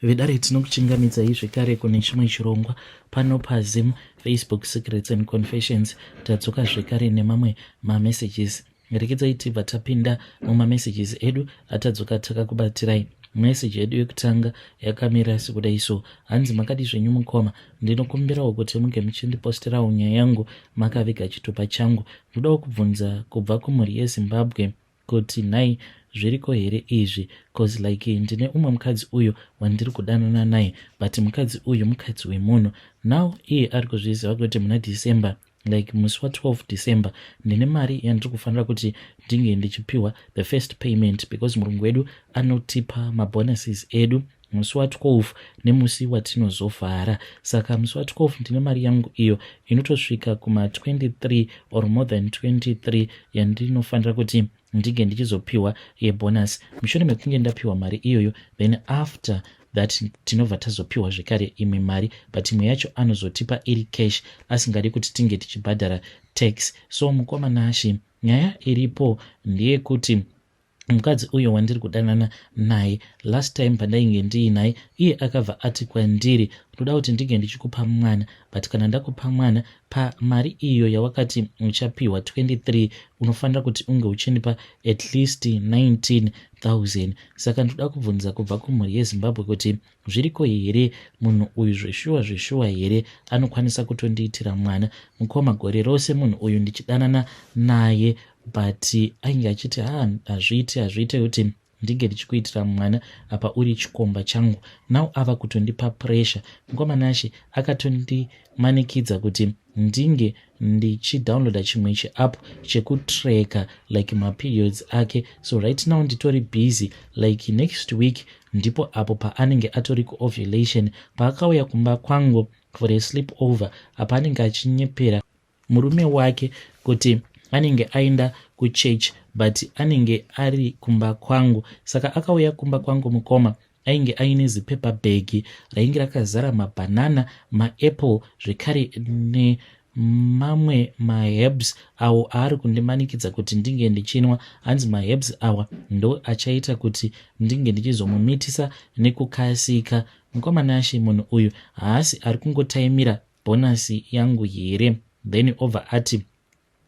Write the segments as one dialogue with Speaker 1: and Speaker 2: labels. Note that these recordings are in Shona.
Speaker 1: Vedare, tinokuchingamidzai zvekare kune chimwe chirongwa pano paZim Facebook Secrets and Confessions. Tadzoka zvekare nemamwe mamessages. Rekedzai tibva tapinda mumamessages edu atadzoka takakubatirai. Meseji yedu yekutanga yakamira sekudai so. Hanzi, "Makadi zvenyu mukoma? Ndinokumbirawo kuti munge muchindiposterawo nyaya yangu makaviga chitupa changu. Ndodawo kubvunza kubva kumhuri yeZimbabwe kuti nhai, zviriko here izvi? 'Cause like ndine umwe mukadzi uyu wandiri kudanana naye, but mukadzi uyu mukadzi wemunhu. Now iye ari kuzviziva kuti muna December, like musi wa12 December, ndine mari yandiri kufanira kuti ndinge ndichipiwa, the first payment, because murungu wedu anotipa mabonuses edu musi wa12 nemusi watinozovhara. Saka musi wa12 ndine mari yangu iyo inotosvika kuma23 or more than 23 yandinofanira kuti ndinge ndichizopiwa yebonus. Mushure mekunge ndapiwa mari iyoyo, then after that tinobva tazopiwa zvekare imwe mari, but imwe yacho anozotipa iri cash, asingadi kuti tinge tichibhadhara tax. So mukoma Nashe, nyaya iripo ndeyekuti mukadzi uyo wandiri kudanana naye, last time pandainge ndiinaye, iye akabva ati kwandiri, 'Ndoda kuti ndinge ndichikupa mwana, but kana ndakupa mwana, pamari iyo yawakati uchapiwa 23, unofanira kuti unge uchindipa at least 19,000.' Saka ndoda kubvunza kubva kumhuri yeZimbabwe kuti zviriko here? Munhu uyu zveshuwa zveshuwa here anokwanisa kutondiitira mwana? Mukoma, gore rose munhu uyu ndichidanana naye, but ainge achiti, 'Ha, hazviiti, hazviite kuti ndinge ndichikuitira mwana apa uri chikomba changu.' Now ava kutondipa pressure, mukoma Nashe. Akatondimanikidza kuti ndinge ndichidownloada chimwe chiapp chekutracka like maperiods ake. So right now nditori busy, like next week ndipo apo paanenge atori kuovulation. Paakauya kumba kwangu for a sleep over, apa anenge achinyepera murume wake kuti anenge aenda kuchurch, but anenge ari kumba kwangu. Saka akauya kumba kwangu, mukoma, ainge aine zipaper bag rainge rakazara mabhanana, maapple, zvekare nemamwe maherbs awo aari kundimanikidza kuti ndinge ndichinwa. Hanzi maherbs awa ndo achaita kuti ndinge ndichizomumitisa nekukasika. Mukoma Nashe, munhu uyu haasi ari kungotaimira bonus yangu here, then obva ati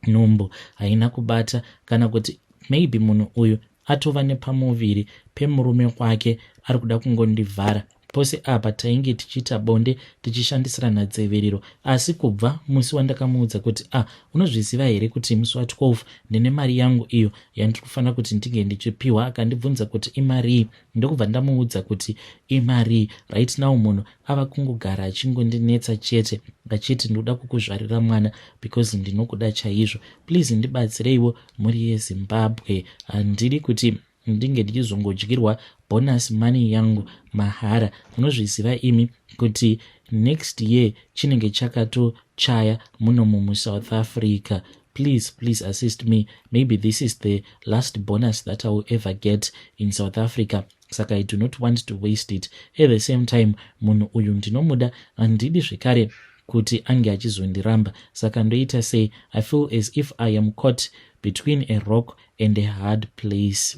Speaker 1: nhumbu haina kubata? Kana kuti maybe munhu uyu atova nepamuviri pemurume wake, ari kuda kungondivhara? Pose apa tainge tichiita bonde tichishandisirana dzeverero, asi kubva musi wandakamuudza kuti, 'Ah, unozviziva here kuti musi wa12 ndine mari yangu iyo yandiri kufanira kuti ndinge ndichipiwa?' Akandibvunza kuti imarii, ndokubva ndamuudza kuti imarii. Right now munhu ava kungogara achingondinetsa chete, achiti, 'Ndoda kukuzvarira mwana because ndinokuda chaizvo.' Please ndibatsireiwo, mhuri yeZimbabwe. Handidi kuti ndinge ndichizongodyirwa bonus money yangu mahara. Munozviziva imi kuti next year chinenge chakatochaya munomu muSouth Africa. Please, please assist me. Maybe this is the last bonus that I will ever get in South Africa, saka I do not want to waste it. At the same time munhu uyu ndinomuda, handidi zvekare kuti ange achizondiramba. Saka ndoita sei? I feel as if I am caught between a rock and a hard place."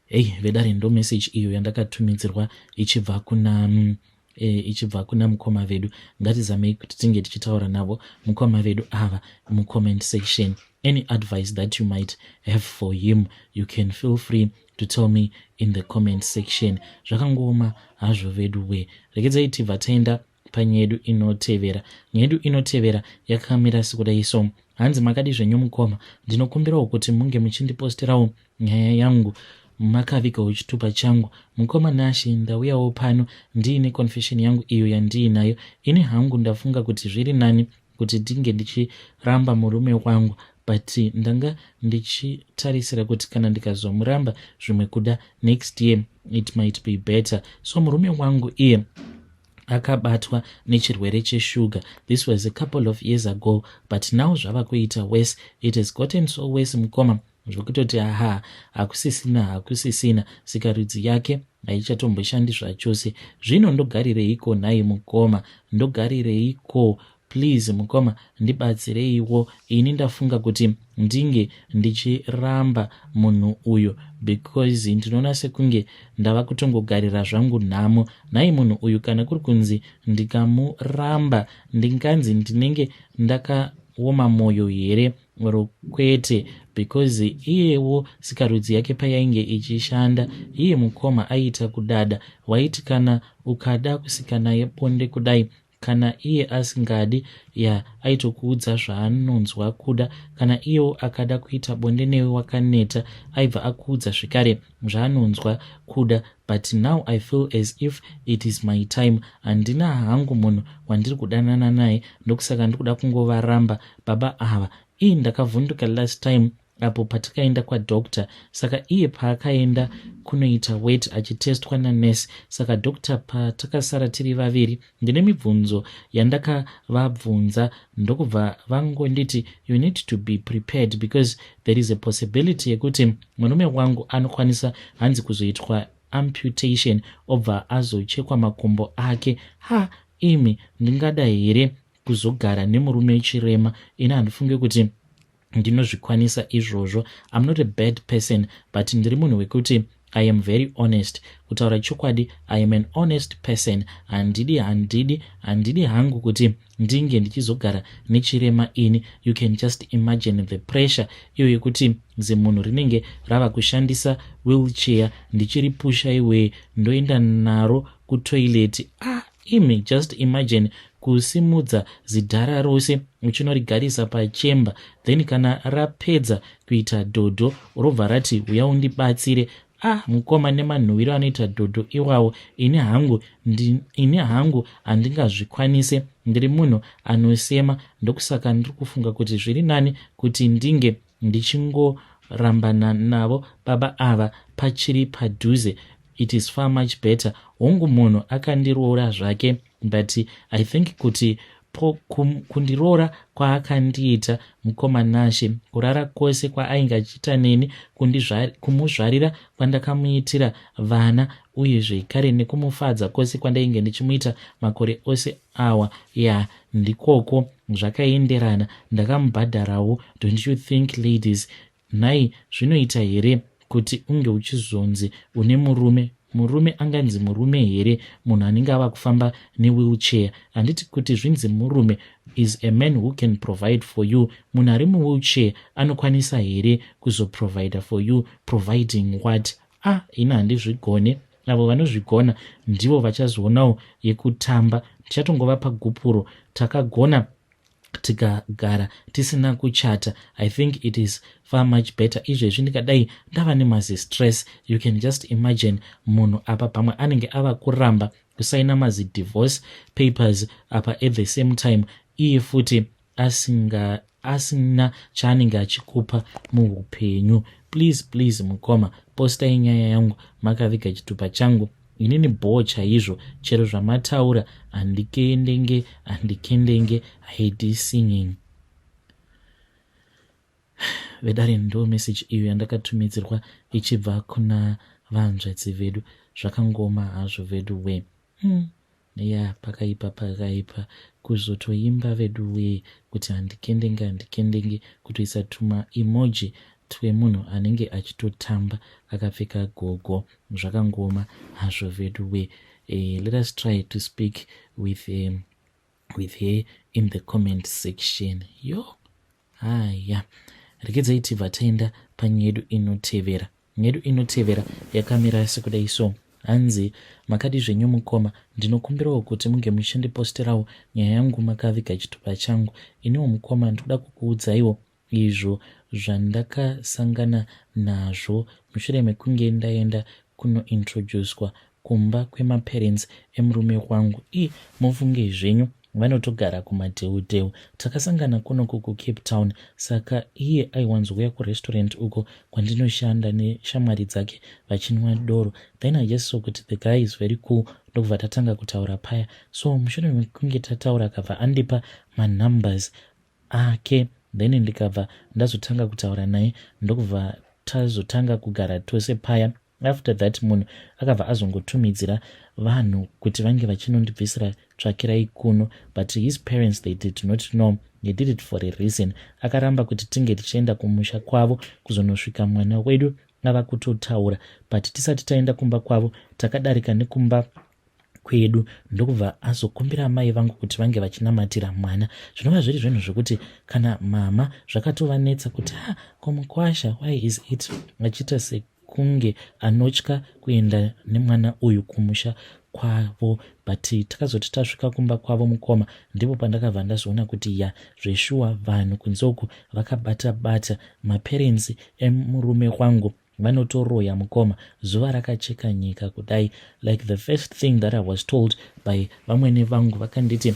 Speaker 1: Hei vedare, ndo message iyo yandakatumidzirwa ichibva kuna mukoma vedu. Ngatizamei kuti tinge tichitaura navo mukoma vedu ava mucomment section. Any advice that you might have for him, you can feel free to tell me in the comment section. Zvakangooma hazvo vedu we. Regedzai tibva taenda panyaya yedu inotevera. Nyaya yedu inotevera yakamira sekudai so. Hanzi, "Makadi zvenyu mukoma? Ndinokumbirawo kuti munge muchindiposterawo nyaya yangu makavigawo chitupa changu. Mukoma Nashe, ndauyawo pano ndiine confession yangu iyo yandiinayo. Ini hangu ndafunga kuti zviri nani kuti ndinge ndichiramba murume wangu, but ndanga ndichitarisira kuti kana ndikazomuramba, zvimwe kuda next year it might be better. So murume wangu iye akabatwa nechirwere cheshuga. This was a couple of years ago, but now zvava kuita worse. It has gotten so worse, mukoma, zvokutoti aha, hakusisina, hakusisina. Sikarudzi yake haichatomboshandi zvachose. Zvino ndogarireiko nhai mukoma? Ndogarireiko?" Please mukoma, ndibatsireiwo. Ini ndafunga kuti ndinge ndichiramba munhu uyu because ndinoona sekunge ndava kutongogarira zvangu nhamo. Nhai, munhu uyu, kana kuri kunzi ndikamuramba, ndinganzi ndinenge ndakaoma mwoyo here or kwete? Because iyewo sikarudzi yake payainge ichishanda, iye mukoma aiita kudada. Waiti kana ukada kusika naye bonde kudai, kana iye asingadi ya, aitokuudza zvaanonzwa kuda. Kana iyewo akada kuita bonde newe wakaneta, aibva akuudza zvekare zvaanonzwa kuda. But now I feel as if it is my time. Handina hangu munhu wandiri kudanana naye, ndokusaka ndikuda kungovaramba baba ava. Ii, ndakavhunduka last time apo patakaenda kwadoctor. Saka iye paakaenda kunoita wet achitestwa nanesi, saka doctor patakasara tiri vaviri, ndine mibvunzo yandakavabvunza, ndokubva vangonditi, "You need to be prepared because there is a possibility yekuti murume wangu anokwanisa hanzi kuzoitwa amputation, obva azochekwa makumbo ake." Ha, imi, ndingada here kuzogara nemurume chirema? Ini handifunge kuti ndinozvikwanisa izvozvo. I'm not a bad person, but ndiri munhu wekuti I am very honest. Kutaura chokwadi, I am an honest person. Handidi, handidi, handidi hangu kuti ndinge ndichizogara nechirema ini. You can just imagine the pressure iyo yekuti zimunhu rinenge rava kushandisa wheelchair, ndichiripusha iwe, ndoenda naro kutoilet. Ah, imi, just imagine kusimudza zidhara rose uchinorigarisa pachemba, then kana rapedza kuita dhodho, robva rati, "Uya undibatsire." Ah, mukoma, nemanhuwiro anoita dhodho iwawo, ini hangu handingazvikwanise. Ndiri munhu anosema, ndokusaka ndiri kufunga kuti zviri nani kuti ndinge ndichingorambana navo baba ava pachiri padhuze. It is far much better. Hongu, munhu akandiroora zvake, but I think kuti kundiroora kwaakandiita, mukoma Nashe, kurara kwose kwaainge achiita neni, kumuzvarira kwandakamuitira vana, uye zvekare nekumufadza kwose kwandainge ndichimuita makore ose awa, ya, ndikoko zvakaenderana. Ndakamubhadharawo. Don't you think, ladies? Nhai, zvinoita here kuti unge uchizonzi une murume? Murume anganzi murume here munhu anenge ava kufamba newheelchair? Handiti kuti zvinzi murume is a man who can provide for you? Munhu ari muwheelchair anokwanisa here kuzoprovida for you? Providing what? Ah, ini handizvigone. Avo vanozvigona ndivo vachazoonawo yekutamba. Tichatongova pagupuro. Takagona tikagara tisina kuchata. I think it is far much better. Izvezvi ndikadai ndava nemazistress. You can just imagine, munhu apa pamwe anenge ava kuramba kusaina mazidivorce papers apa, at the same time iye futi asinga asina chaanenge achikupa muupenyu. Please, please, mukoma, postai nyaya yangu makaviga chitupa changu. Inini bhoo chaizvo, chero zvamataura, handikendenge, handikendenge. Haidi singing. Vedare, ndo meseji iyo yandakatumidzirwa ichibva kuna vanzvadzi vedu. Zvakangoma hazvo vedu we. Ya, pakaipa, pakaipa. Kuzotoimba vedu wee kuti handikendenge, handikendenge, kutoisa tuma emoji twemunhu anenge achitotamba akapfeka gogo. Zvakangoma hazvo vedu we. Let us try to speak with her in the comment section. Yo, haya, regedzai tibva taenda panyaya yedu inotevera. Nyaya yedu inotevera yakamira sekudai so. Hanzi, "Makadi zvenyu mukoma? Ndinokumbirawo kuti munge muchandiposterawo nyaya yangu makaviga chitupa changu. Iniwo mukoma, ndikuda kukuudzaiwo izvo zvandakasangana nazvo mushure mekunge ndaenda kunointroducwa kumba kwemaparents emurume wangu. I mufunge zvenyu, vanotogara kumadheudheu. Takasangana kunoku kuCape Town. Saka iye aiwanzouya kurestaurant uko kwandinoshanda neshamwari dzake vachinwa doro. Then I just saw kuti the guy is very cool, ndokubva tatanga kutaura paya. So mushure mekunge tataura, akabva andipa manumbers ake, then ndikabva ndazotanga kutaura naye, ndokubva tazotanga kugara tose paya." After that munhu akabva azongotumidzira vanhu kuti vange vachinondibvisira tsvakirai kuno, but his parents, they did not know. He did it for a reason. Akaramba kuti tinge tichienda kumusha kwavo kuzonosvika mwana wedu ava kutotaura. But tisati taenda kumba kwavo, takadarika nekumba kwedu, ndokubva azokumbira mai vangu kuti vange vachinamatira mwana, zvinova zviri zvinhu zvekuti kana mama zvakatovanetsa kuti, "Ha, komukwasha, why is it achiita sekunge anotya kuenda nemwana uyu kumusha kwavo?" But takazoti tasvika kumba kwavo, mukoma, ndipo pandakabva ndazoona kuti ya, zveshuwa vanhu kunze uku vakabata bata. Maparents emurume wangu vanotoroya, mukoma. Zuva rakacheka nyika kudai, like the first thing that I was told by vamwene vangu, vakanditi,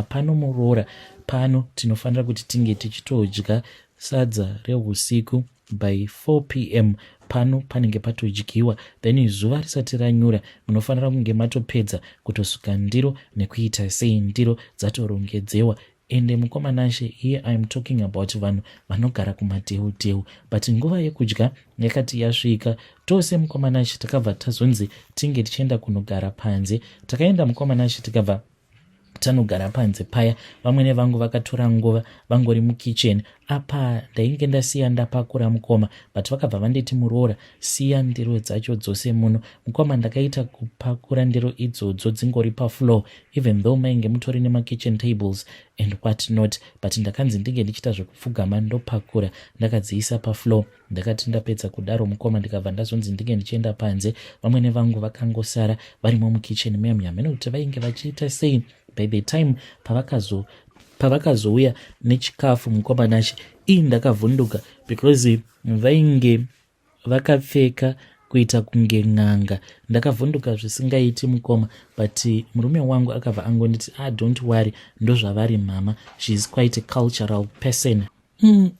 Speaker 1: "Pano muroora, pano tinofanira kuti tinge tichitodya sadza reusiku by 4 p.m. Pano panenge patodyiwa, then zuva risati ranyura munofanira kunge matopedza kutosuka ndiro nekuita sei, ndiro dzatorongedzewa." Ende mukoma Nashe, here I am talking about vanhu vanogara kumadheudheu, but nguva yekudya yakati yasvika, tose, mukoma Nashe, takabva tazonzi tinge tichienda kunogara panze. Takaenda, mukoma Nashe, tikabva tanogara panze paya. Vamwene vangu vakatora nguva vangori mukicheni. Apa ndainge ndasiya ndapakura, mukoma, but vakabva vanditi, "Muroora, siya ndiro dzacho dzose muno." Mukoma, ndakaita kupakura ndiro idzodzo dzingori pafloor, even though mainge mutori nemakitchen tables and what not, but ndakanzi ndinge ndichiita zvekupfugama ndopakura ndakadziisa pafloor. Ndakati ndapedza kudaro, mukoma, ndikabva ndazonzi ndinge ndichienda panze. Vamwene vangu vakangosara varimo mukicheni muya muya, mene kuti vainge vachiita sei. By the time pavakazouya nechikafu, mukoma Nashe, ii, ndakavhunduka because vainge vakapfeka kuita kunge n'anga. Ndakavhunduka zvisingaiti, mukoma, but murume wangu akabva angonditi, "Ah, don't worry, ndozvavari mama, she is quite a cultural person."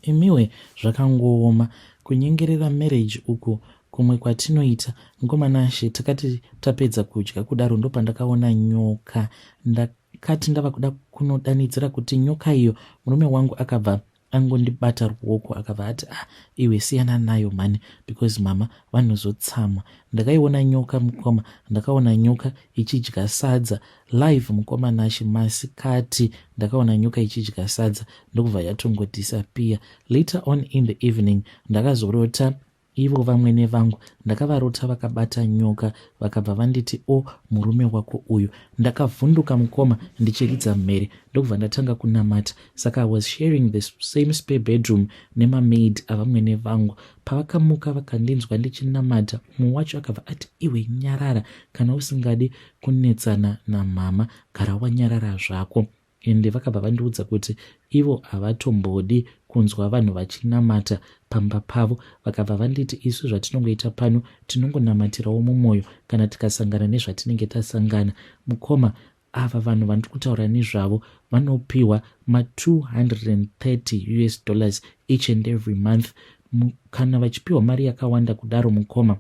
Speaker 1: Imiwe, zvakangooma kunyengerera marriage uku kumwe kwatinoita. Mukoma Nashe, takati tapedza kudya kudaro, ndopandakaona nyoka. Ndakati ndava kuda kunodanidzira kuti nyoka iyo, murume wangu akabva angondibata ruoko, akabva ati, "Ah, iwe, siyana nayo mani, because mama vanozotsamwa." Ndakaiona nyoka, mukoma. Ndakaona nyoka ichidya sadza live, mukoma Nashe. Masikati ndakaona nyoka ichidya sadza, ndokubva yatongodisappear. Later on in the evening ndakazorota ivo vamwene vangu. Ndakavarota vakabata nyoka, vakabva vanditi, "O, murume wako uyu." Ndakavhunduka, mukoma, ndichiridza mhere, ndokubva ndatanga kunamata. Saka I was sharing the same spare bedroom nemamaid avamwene vangu. Pavakamuka vakandinzwa ndichinamata, mumwe wacho akabva ati, "Iwe, nyarara. Kana usingadi kunetsana namama, gara wanyarara zvako." Ende vakabva vandiudza kuti ivo havatombodi kunzwa vanhu vachinamata pamba pavo. Vakabva vanditi, "Isu zvatinongoita pano, tinongonamatirawo mumwoyo kana tikasangana nezvatinenge tasangana." Mukoma, ava vanhu vandiri kutaura nezvavo vanopiwa ma230 US dollars each and every month. Kana vachipiwa mari yakawanda kudaro, mukoma,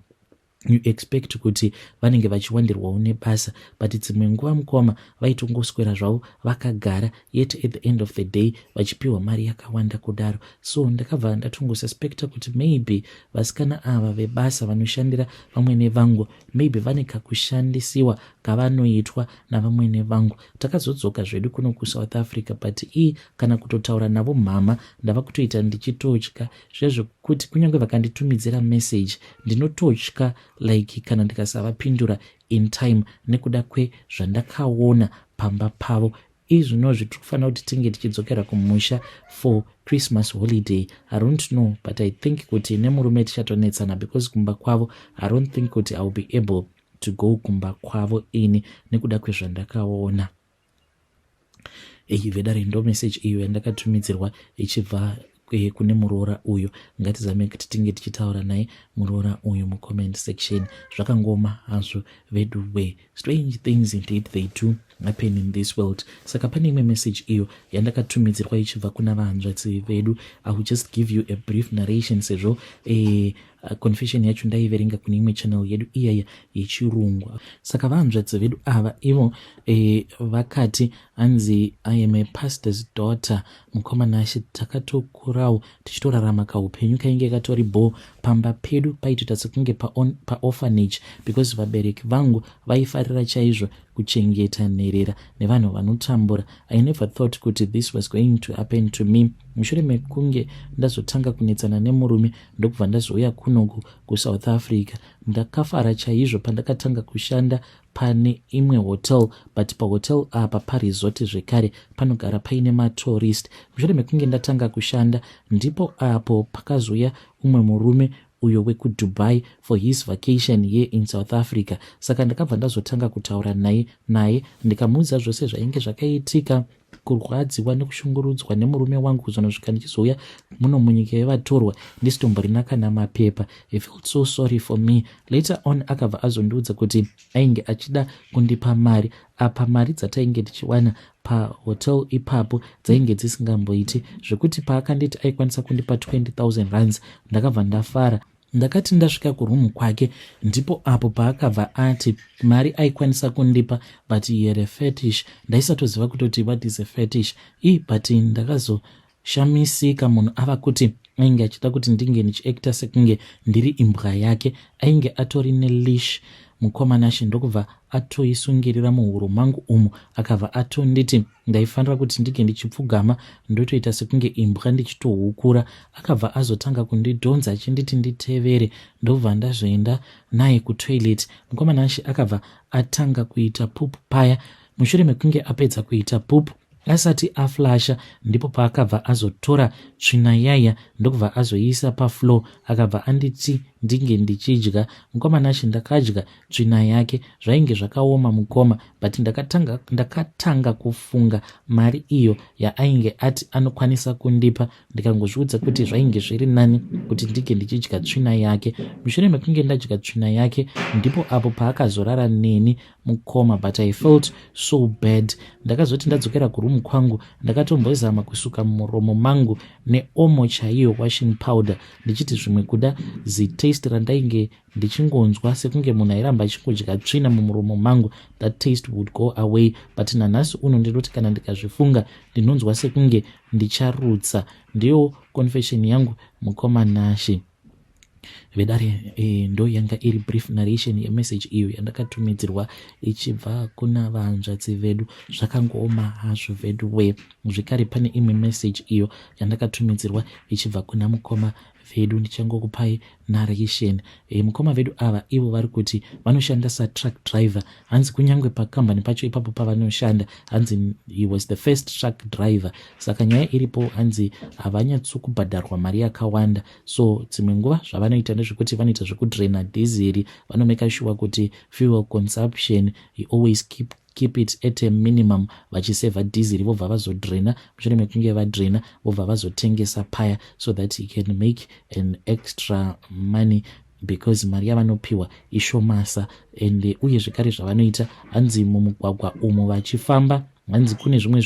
Speaker 1: you expect kuti vanenge vachiwandirwawo nebasa, but dzimwe nguva, mukoma, vaitongoswera zvavo vakagara, yet at the end of the day vachipiwa mari yakawanda kudaro. So ndakabva ndatongosuspecta kuti maybe vasikana ava vebasa vanoshandira vamwene vangu, maybe vane kakushandisiwa kavanoitwa navamwene vangu. Takazodzoka zvedu kuno kuSouth Africa, but ii, kana kutotaura navo mhama ndava kutoita ndichitotya zvezvekuti kunyange vakanditumidzira message ndinototya, like kana ndikasavapindura in time nekuda kwezvandakaona pamba pavo. Izvinozvi tiri kufanira kuti tinge tichidzokera kumusha for Christmas holiday. I don't know, but I think kuti nemurume tichatonetsana because kumba kwavo, I don't think kuti I will be able to go kumba kwavo ini nekuda kwezvandakaona. Ei, vedare, ndo message iyo yandakatumidzirwa ichibva kune muroora uyu. Ngatizame kuti tinge tichitaura naye muroora uyu mucomment section. Zvakangoma hazvo vedu we. Strange things indeed, they do happen in this world. Saka pane imwe message iyo yandakatumidzirwa ichibva kuna vahanzvadzi vedu. I will just give you a brief narration sezvo Confession yacho ndaiverenga kune imwe channel yedu iyaya yechirungu. Saka vahanzvadzi vedu ava ivo vakati hanzi, "I am a pastor's daughter, mukoma Nashe. Takatokurawo tichitorarama kaupenyu kainge katori bo. Pamba pedu paitoita sekunge paorphanage because vabereki vangu vaifarira chaizvo kuchengeta nherera nevanhu vanotambura. I never thought kuti this was going to happen to me. Mushure mekunge ndazotanga kunetsana nemurume, ndokubva ndazouya kunoku kuSouth Africa. Ndakafara chaizvo pandakatanga kushanda pane imwe hotel, but pahotel apa paresort zvekare panogara paine matourist. Mushure mekunge ndatanga kushanda, ndipo apo pakazouya umwe murume uyo wekuDubai for his vacation here in South Africa. Saka ndakabva ndazotanga kutaura naye, ndikamuudza zvose zvainge zvakaitika, kurwadziwa nekushungurudzwa nemurume wangu, kuzonosvika ndichizouya muno munyika yevatorwa ndisitomborina kana mapepa. He felt so sorry for me. Later on akabva azondiudza kuti ainge achida kundipa mari. Apa mari dzatainge tichiwana pahotel ipapo dzainge dzisingamboiti, zvekuti paakanditi aikwanisa kundipa 20 000 rands, ndakabva ndafara. Ndakati ndasvika kurumu kwake, ndipo apo paakabva ati mari aikwanisa kundipa, but he had a fetish. Ndaisatoziva kutoti what is a fetish i, but ndakazoshamisika munhu ava kuti ainge achida kuti ndinge ndichiacta sekunge ndiri imbwa yake. Ainge atori neleash, mukoma Nashe, ndokubva atoisungirira muhuro mangu umu. Akabva atonditi ndaifanira kuti ndinge ndichipfugama, ndotoita sekunge imbwa ndichitohukura. Akabva azotanga kundidhonza achinditi nditevere, ndobva ndazoenda naye kutoilet. Mukoma Nashe, akabva atanga kuita pupu paya. Mushure mekunge apedza kuita pupu, asati aflasha, ndipo paakabva azotora tsvina yaya, ndokubva azoiisa pafloor. Akabva anditi ndinge ndichidya. Mukoma Nashe, ndakadya tsvina yake. Zvainge zvakaoma, mukoma, but ndakatanga kufunga mari iyo yaainge ati anokwanisa kundipa, ndikangozviudza kuti zvainge zviri nani kuti ndinge ndichidya tsvina yake. Mushure mekunge ndadya tsvina yake, ndipo apo paakazorara neni, mukoma, but I felt so bad. Ndakazoti ndadzokera kurumu kwangu, ndakatombozama kusuka muromo mangu neOmo chaiyo, washing powder, ndichiti zvimwe kuda zitaste randainge ndichingonzwa sekunge munhu airamba achingodya tsvina mumuromo mangu, that taste would go away. But nanhasi uno ndinoti kana ndikazvifunga, ndinonzwa sekunge ndicharutsa. Ndiyo confession yangu, mukoma Nashe vedare. Ndo yanga iri brief narration yemessage iyo yandakatumidzirwa ichibva kuna vahanzvadzi vedu. Zvakangooma hazvo vedu we. Zvekare pane imwe message iyo yandakatumidzirwa ichibva kuna mukoma vedu. Ndichangokupai narration. Mukoma vedu ava ivo vari kuti vanoshanda satruck driver. Hanzi kunyange pakambani pacho ipapo pavanoshanda, hanzi he was the first truck driver. Saka nyaya iripo, hanzi havanyatsokubhadharwa mari yakawanda. So dzimwe nguva zvavanoita ndezvekuti vanoita zvekudraina dhiziri, vanomeka sure kuti fuel consumption, he always keep it at a minimum, vachisevha dhiziri, vobva vazodraina. Mushure mekunge vadraina, vobva vazotengesa paya so that he can make an extra money, because mari yavanopiwa ishomasa. And uye zvekare zvavanoita, hanzi mumugwagwa umo vachifamba, hanzi kune zvimwe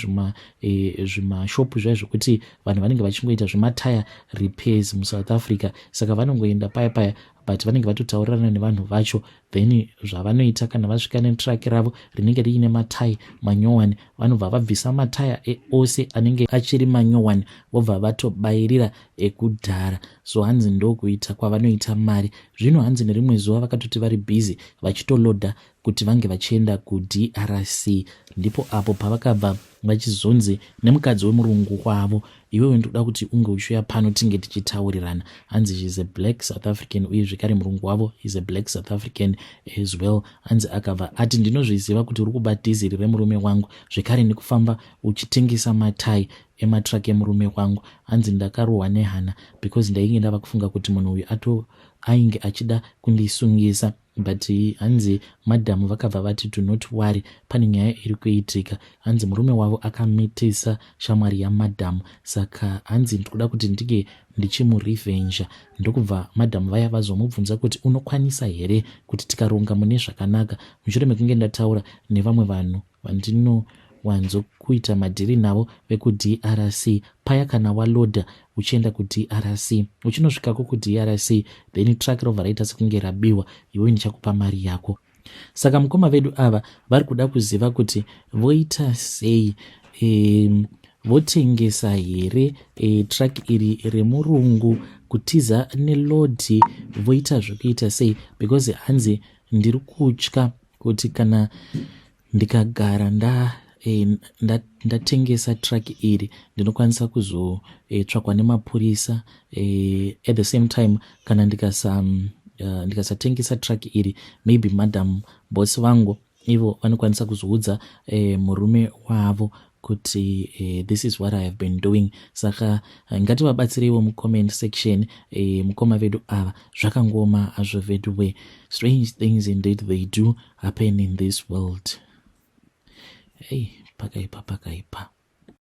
Speaker 1: zvimashopu zvaya zvokuti vanhu vanenge vachingoita zvematire repairs muSouth Africa. Saka vanongoenda paya paya, but vanenge vatotaurirana nevanhu vacho. Then zvavanoita, kana vasvika netruck ravo rinenge riine matai manyowani, vanobva vabvisa mataya ose anenge achiri manyowani, vobva vatobayirira ekudhara. So hanzi ndokuita kwavanoita mari. Zvino hanzi nerimwe zuva vakatoti vari busy vachitolodha kuti vange vachienda kuDRC, ndipo apo pavakabva vachizonzi nemukadzi wemurungu wavo, "Iwewe, ndoda kuti unge uchiuya pano tinge tichitaurirana." Hanzi she's a black South African, uye zvekare murungu wavo is a black South African as well. Hanzi akabva ati, "Ndinozviziva kuti uri kuba dhiziri remurume wangu, zvekare nekufamba uchitengesa matai ematruck emurume wangu." Hanzi ndakarohwa nehana because ndainge ndava kufunga kuti munhu uyu ato ainge achida kundisungisa. But hanzi madhamu vakabva vati, "Do not worry, pane nyaya iri kuitika." Hanzi murume wavo akamitisa shamwari yamadhamu, saka hanzi ndikuda kuti ndinge ndichimurevenja. Ndokubva madhamu vaya vazomubvunza kuti, "Unokwanisa here kuti tikaronga mune zvakanaka, mushure mekunge ndataura nevamwe vanhu vandino Wanzo kuita madhiri navo vekuDRC paya kana waloda uchienda kuDRC, uchinosvikako kuDRC, then truck robva raita sekunge rabiwa, iwe ndichakupa mari yako. Saka mukoma vedu ava vari kuda kuziva kuti voita sei, votengesa here truck iri remurungu, kutiza neload, voita zvekuita sei, because hanzi ndiri kutya kuti kana ndikagara ndatengesa truck iri, ndinokwanisa kuzotsvakwa nemapurisa. At the same time, kana ndikasatengesa truck iri, maybe Madam Boss vangu ivo vanokwanisa kuzoudza murume wavo kuti this is what I have been doing. Saka ngativabatsireiwo mucomment section, mukoma vedu ava. Zvakangoma hazvo vedu. Strange things indeed, they do happen in this world. Hey, pakaipa, pakaipa.